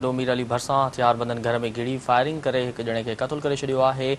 ٽنڊو مير علي ڀرسان هٿياربندن گهر ۾ گهڙي فائرنگ ڪري هڪ ڄڻي کي قتل ڪري ڇڏيو آهي.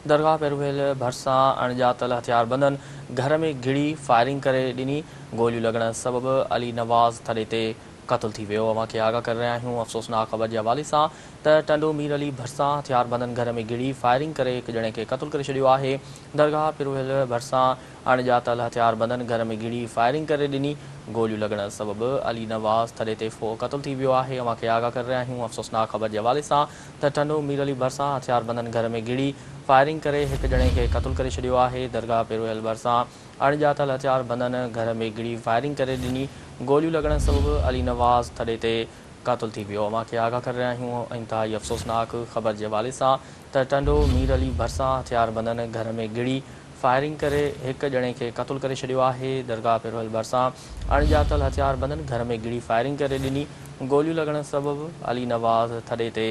درگاهه پيروهيل ڀرسان اڻڄاتل هٿياربندن گهر ۾ گهڙي فائرنگ ڪري ڏني، گوليون لڳڻ سبب علي نواز ٿڏي تي قتل ٿي ويو. اوهان کي آگاهه ڪري رهيا آهيون افسوسناڪ خبر جي حوالي سان ته ٽنڊو مير علي ڀرسان هٿياربندن گهر ۾ گهڙي فائرنگ ڪري هڪ ڄڻي کي قتل ڪري ڇڏيو آهي. درگاهه پيروهيل ڀرسان اڻڄاتل هٿياربندن گهر ۾ گهڙي فائرنگ ڪري ڏني، گوليون لڳڻ سبب علي نواز ٿڏي تي قتل ٿي ويو آهي، اوهان کي آگاهه ڪري رهيا آهيون افسوسناڪ خبر جي حوالي سان ته ٽنڊو مير علي ڀرسان هٿياربندن گهر ۾ گهڙي فائرنگ ڪري هڪ ڄڻي کي قتل ڪري ڇڏيو آهي، درگاهه پيروهيل ڀرسان اڻڄاتل هٿياربندن گهر ۾ گهڙي فائرنگ ڪري ڏني، گوليون لڳڻ سبب علي نواز ٿڏي تي قتل ٿي ويو، اوهان کي آگاهه ڪري رهيا آهيون انتهائي افسوسناڪ خبر جي حوالي سان ته ٽنڊو مير علي ڀرسان هٿياربندن گهر ۾ گهڙي فائرنگ ڪري هڪ ڄڻي کي قتل ڪري ڇڏيو آهي، درگاهه پيروهيل ڀرسان اڻڄاتل هٿياربندن گهر ۾ گهڙي فائرنگ ڪري ڏني، گوليون لڳڻ سبب علي نواز ٿڏي تي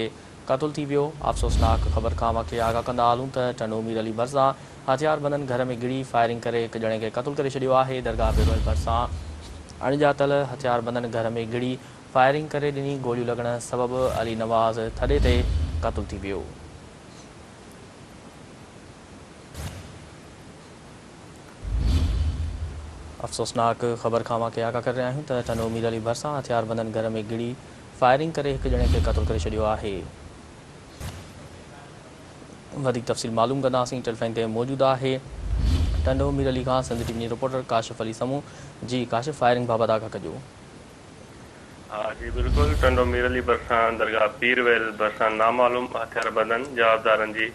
قتل ٿي ويو، افسوسناڪ خبر کان اوهان کي آگاهه ڪندا هلون ته ٽنڊو مير علي ڀرسان هٿياربندن گهر ۾ گهڙي فائرنگ ڪري هڪ ڄڻي کي قتل ڪري ڇڏيو آهي، درگاهه پيروهيل ڀرسان اڻڄاتل هٿياربندن گهر ۾ گهڙي فائرنگ ڪري ڏني، گوليون لڳڻ سبب علي نواز ٿڏي تي قتل ٿي ويو. افسوسناڪ خبر کان اوهان کي آگاهه ڪري رهيا آهيون ته ٽنڊو مير علي ڀرسان هٿياربندن گهر ۾ گهڙي فائرنگ ڪري هڪ ڄڻي کي قتل ڪري ڇڏيو آهي. وڌيڪ تفصيل معلوم ڪنداسين ٽيليفون تي موجود آهي ٽنڊو مير علي کان Sindh T V news reporter Kashif Ali Samoon جي ڪاشف فائرنگ بابت آگاهه ڪجو. ها جي بلڪل ٽنڊو مير علي ڀرسان درگاهه پير ويل ڀرسان نامعلوم هٿياربندن جوابدارن جي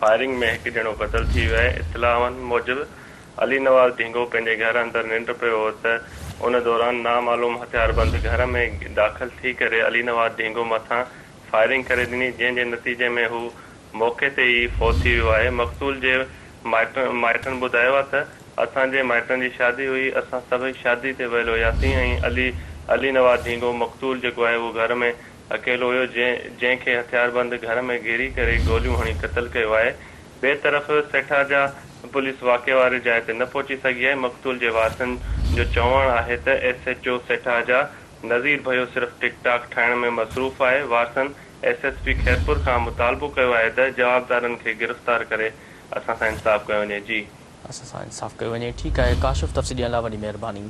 فائرنگ ۾ هڪ ڄڻو قتل ٿي ويو آهي اطلاعن موجب علي نواز ڍينگو پنهنجي گهر اندر ننڊ پيو هو ته ان دوران نامعلوم هٿياربند گهر ۾ داخل ٿي ڪري علي نواز ڍينگو مٿان فائرنگ ڪري ڏني جنهن جي نتيجي ۾ هو موقعي تي ئي فوت ٿي ويو آهي مقتول جي مائٽن ٻڌايو آهي ته اسان جي مائٽن جي شادي هئي، اسان سڀئي شادي تي ويل هياسين ۽ علي علي نواز ڍينگو مقتول جيڪو آهي اهو گهر ۾ اڪيلو هيو جنهن کي هٿياربند گهر ۾ گهڙي ڪري گوليون هڻي قتل ڪيو آهي. ٻئي طرف سيٺارجا پوليس واقعي واري جاء تي نه پهچي سگهي آهي، مقتول جي وارثن جو چوڻ آهي ته S H O Setharja Nazir Bhayo صرف ٽڪ ٽاڪ ٺاهڻ ۾ مصروف آهي، وارثن ايس ايس پي خيرپور کان مطالبو ڪيو آهي ته جوابدارن کي گرفتار ڪري اسان سان انصاف ڪيو وڃي. جي. اسان سان انصاف ڪيو وڃي. ٺيڪ آهي ڪاشف تفصيل ڏيڻ لاء وڏي مهرباني.